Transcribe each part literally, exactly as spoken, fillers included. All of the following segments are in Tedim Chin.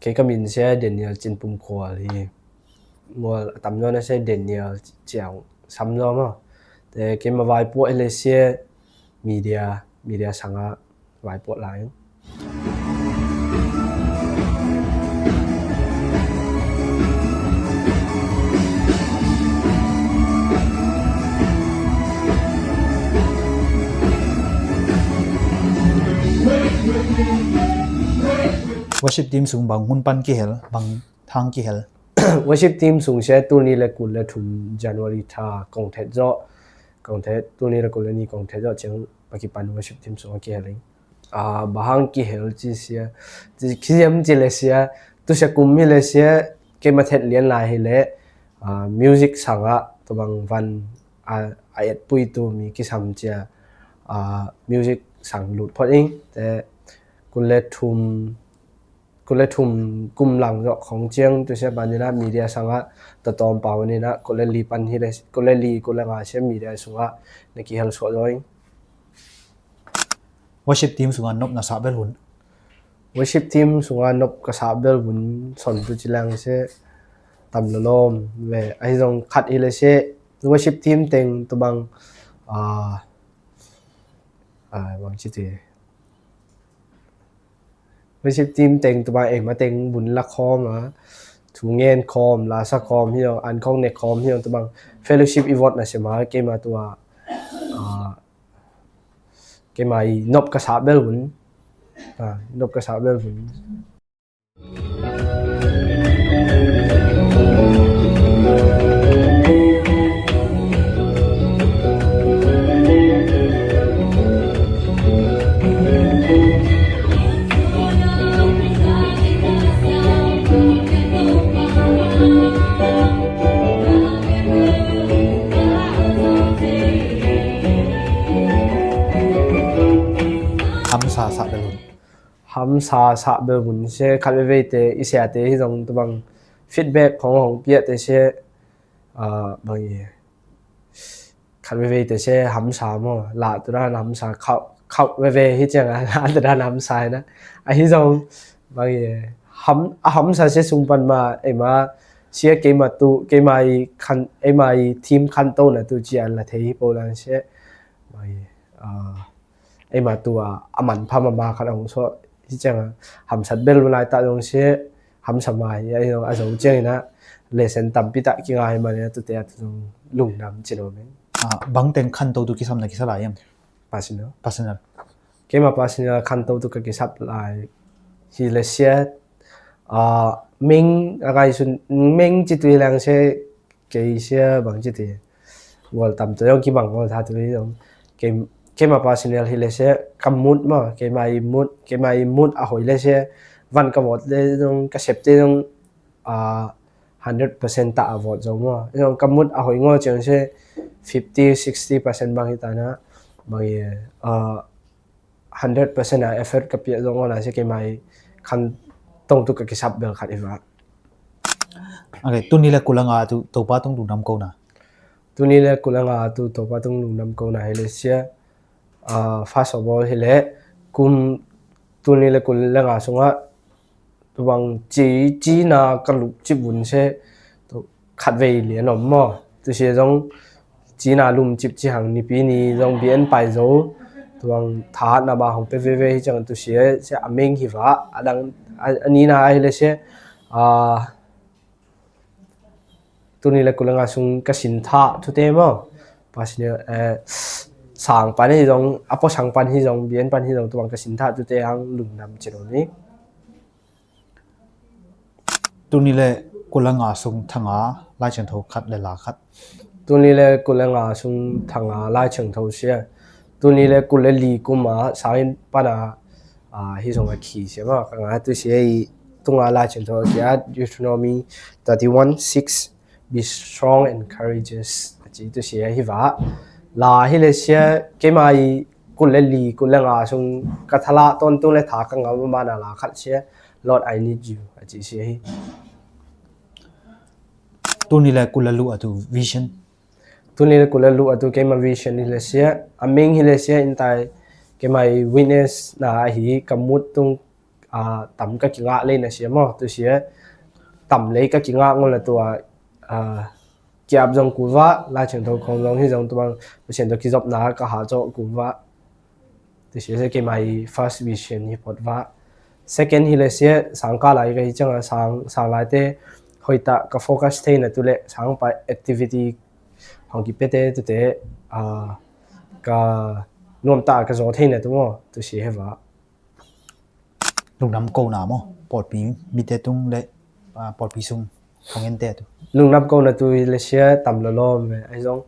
Kei ka min sia Daniel Cin Pum Khual hi. Mual a tam zaw na sia Daniel Ciang Sam zaw maw. Te keima vaipuak hi le sia media, media sangah vaipuak lai. Worship team sung bang hun pan kihel, bang thang kihel? Worship team sung sia tul nih le kul le thum January tha kong thet zawh, kong thet, tul nih le kul le nih kong thet zawh ciang pakipan worship team sung a kihel ing. Ah, bang hang kihel ci sia, ci, kisiam ci le sia, tu sia kum hi le sia, keima thet lian lai hi le, ah, music sangah, tu bang van, ah, a etpui tu mi kisam cia, ah, music sang lut phot ing, te kul le thum, kul le thum kum lang zawh khong ciang tu sia ban inah media sangah tatawm pau inah kul le li pan hi le, kul le li, kul le nga sia media sungah na kihel suah zaw ing. Worship team sungah nop na sah bel hun? Worship team sungah nop ka sah bel hun son tu ci lang sia tam lawm ve. Ahi zong khat hi le sia worship team teng tu bang, ah, ah, bang ci ti. Worship team teng tu bang eima teng bun la khawm a, thu ngen khawm, la sa khawm hi lo, an khawng nek khawm hi lo, tu bang fellowship i vot na sia ma keima tua, ah, keima i nop ka sah bel hun. Ah, nop ka sah bel hun. Hamsa sah bel hun. Hamsa sah bel hun sia khat veivei te i siate hi zong tu bang feedback khong hong piate sia, ah, bang i khat veivei te sia hamsa maw, la tu dan hamsa khauh, khauh veivei hi ciang a la tu dan hamsa hi na. Ahi zong bang i ham, a hamsa sia sung pan ma eima sia keima tu, keima i khan, eima i team khanto na tu ci an la thei hi po lang sia. Bang i, ah, eima tua a manpha mama khat a hong suah hi ciang a hamsat bel lai ta zong sia hamsa mai a, a zo ciang inah lesson tampi tak kingai man a, tute a tu zong lungdam ci lo me. Ah, bang teng khanto tu kisam na kisa lai em? Personal. Personal. Keima personal khanto tu ka kisap lai hi le sia, ah, meng a kai sun meng ci tu hi lang sia, kei sia bang ci ti. Gual tam tu zong kibang gual tha tu hi zong. Kei, keima personal hi le sia, ka mood maw, keima i mood, keima i mood a hoi le sia, van ka vot le zong, ka sep te zong, ah, hundred percent ta a vot zong maw. Zong ka mood a hoi ngaw ciang sia, fifty, sixty percent bang hi ta na, bang i, ah, hundred percent a effort ka piah zong aw lai sia keima i khan tong tu ka kisap bel khat hi va. Okay, tuni le kul le nga tu Topa tung lungdam ko na. Tuni le kul le nga tu Topa tung lungdam ko na hi le sia, ah, first of all hi le kum tuni le kul le nga sungah tu bang ci, cina ka lup cip vun sia, tu khat vei lian om maw. Tu sia zong cina lum cip ci hang nipi ni zong bian pai zo. Tu bang thahatna ba hong pe veve hi ciang tu sia, sia a meng hi va, a dang, a, a nina hi le sia, ah, tuni le kul le nga sung ka sin thah thute maw. Personal, eh, sang pan hi zong, a pua sang pan hi zong, bian pan hi zong, tu bang ka sin thah thute hang lungdam ci lo ni. Tuni le kul le nga sung thanga Lai Thiangtho khat le la khat. Tuni le kul le nga sung thanga Lai Thiangtho sia. Tuni le kul le li kum a sangin pana, ah, hi zong a khi sia ma. Ka nga tu sia i tunga Lai Thiangtho a kia Deuteronomy thirty-one six, "Be strong and courageous," a ci tu sia hi va. La hi le sia keima i kul le li, kul le nga sung ka thala ton tung le tha ka ngam mana la khat sia, "Lord, I need you," a ci sia hi. Tuni le kul le lu a tu vision. Tuni le kul le lu a tu keima vision hi le sia, a meng hi le sia in tai keima i witness na ahi ka mut tung, ah, tam ka kingah lei na sia maw, tu sia tam lei ka kingah ngol na tua, ah, kiap zong kul vah, Lai Thiangtho khong zong hi zong tu bang Pasian tawh kizopna ka hah zawh kul vah. Ti sia sia keimah i first vision hi phot vah. Second hi le sia sang ka lai ka hi cianga sang, sang laite hoitah ka focus theina tu le sang pa activity hong kipete tute, ah, ka nuamtah ka zaw theina tu maw, tu sia he vah. Lungdam kona maw, pawlpi mite tung le, ah, pawlpi sung hong ente tu. Lungdam kona tu hi le sia tam lolom ve. Ahi zong,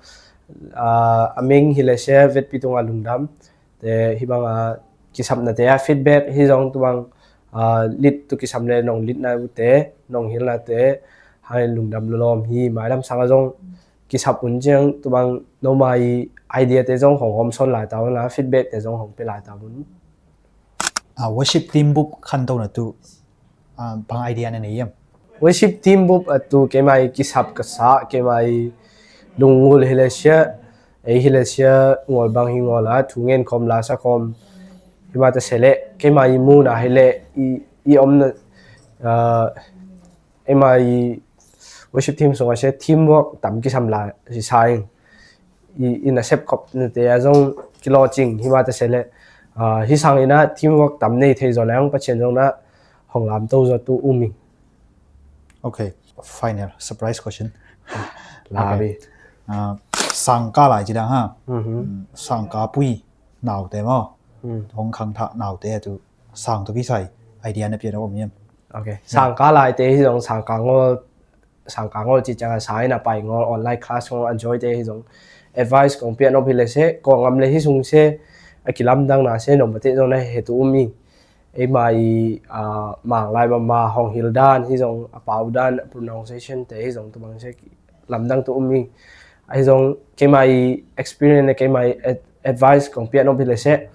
ah, a meng hi le sia vetpi tunga lungdam. Te hi banga kisapnate a feedback hi zong tu bang, ah, lit tu kisam le nong litna ute, nong hilnate, hai lungdam lolom hi. Mailam sanga zong kisap un ciang tu bang noma i idea te zong hong hom son lai ta un la, feedback te zong hong pe lai ta un. Ah, worship team bup khanto na tu, ah, bang idea na nei yam? Worship team bup a tu keimah i kisap ka sa, keimah i lungngul hi le sia, ei hi le sia ngol bang hi ngol a, thu ngen khom la sa khom. Hi ma ta se le, keimah i mu na hi le, i, i om na, ah, eimah i worship team sungah sia teamwork tam kisam la hi sa ing. I, i nasep khop nate a zong kilawcing hi ma ta se le, ah, hi sang ina teamwork tam nei thei zaw leng Pasian zong na hong lamto zaw tu um ing. Okay, final surprise question. La bi. Ah, sang ka lai ci dang ha. Mhm. Mm, sang ka pui naute maw. Mm. Hong khang thah naute tu sang tu kisai idea na pia na om yam? Okay. Sang ka laite hi zong sang ka ngol, sang ka ngol ci cianga sa ina pai ngol online class ngol enjoy te hi zong advice kong pia nop hi le se, kong am le hi sung se, a kilamdang na se, nong bate zong na he tu um i. Eimah i, ah, mang lai mama hong hil dan hi zong, a pau dan, a pronunciation te hi zong tu bang se lamdang tu um i. Ahi zong keimah i experience le keimah i ad-, advice kong pia nop hi le se.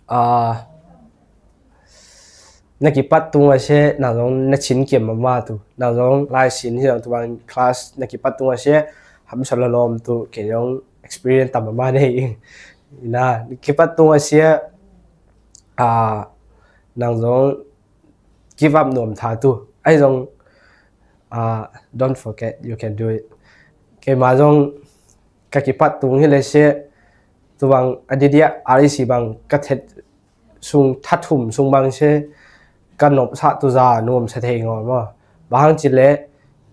Ah, na kipat tung a se, nang zong na cin kiam mama tu. Nang zong lai sin hi zong tu bang class na kipat tung a se, hamsa lolom tu, kei zong experience tam mama nei. Ina, na kipat tung a se, ah, nang zong give up nuam tha tu. Ahi zong, ah, don't forget, you can do it. Keimah zong ka kipat tung hi le se, tu bang a didia R E C bang ka thet sung that thum sung bang se, ka nop sa tu za nuam sa thei ngol maw. Bang hang ci le,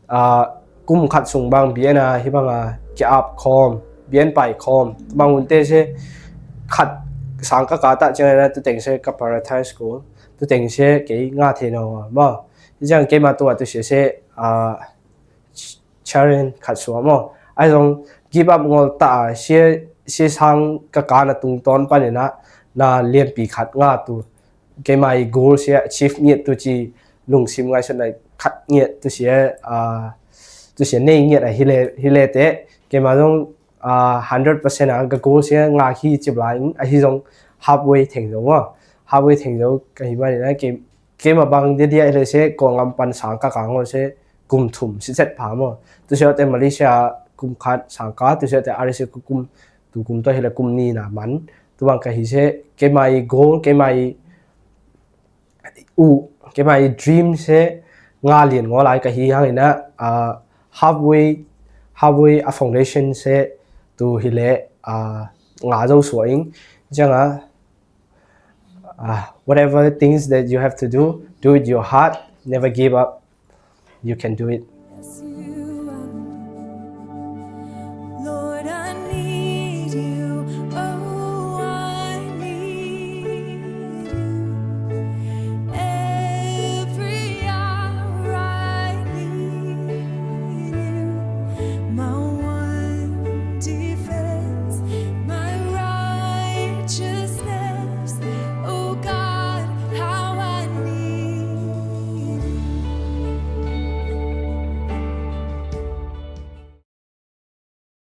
ah, kum khat sung bang bian a hi banga ki ap khom, bian pai khom, tu bang unte se khat sang ka ka ta ciang na tu teng se ka prioritize ko, tu teng se kei nga thei no maw. Hi ciang keimah tua tu sia se, ah, challenge khat sua maw. Ahi zong give up ngol ta a, sia, sia sang ka ka na tungtawn pan ina na lianpi khat nga tu. Keimah i goal sia achieve ngiat tu ci lungsim ngaihsutna khat ngiat tu sia, ah, tu sia nei ngiat a hi le, hi le te. Keimah zong, ah, hundred percent a ka goal sia nga hi cip lai in, ahi zong halfway theng zo maw. Halfway theng zo ka hi ma ni na, kei, keimah bang diadia hi le se, kong am pan sang ka ka ngol se, kum thum si set pha maw. Tu sia te Malaysia kum khat sang ka, tu sia te R E C kum, tu kum to hi le kum ni na man. Tu bang ka hi se, keimah i goal, keimah i u, keimah i dream se nga lian ngol lai ka hi hang ina, ah, halfway, halfway a foundation se tu hi le, ah, nga zo sua ing. Ciang a, ah, whatever things that you have to do, do it your heart, never give up. You can do it.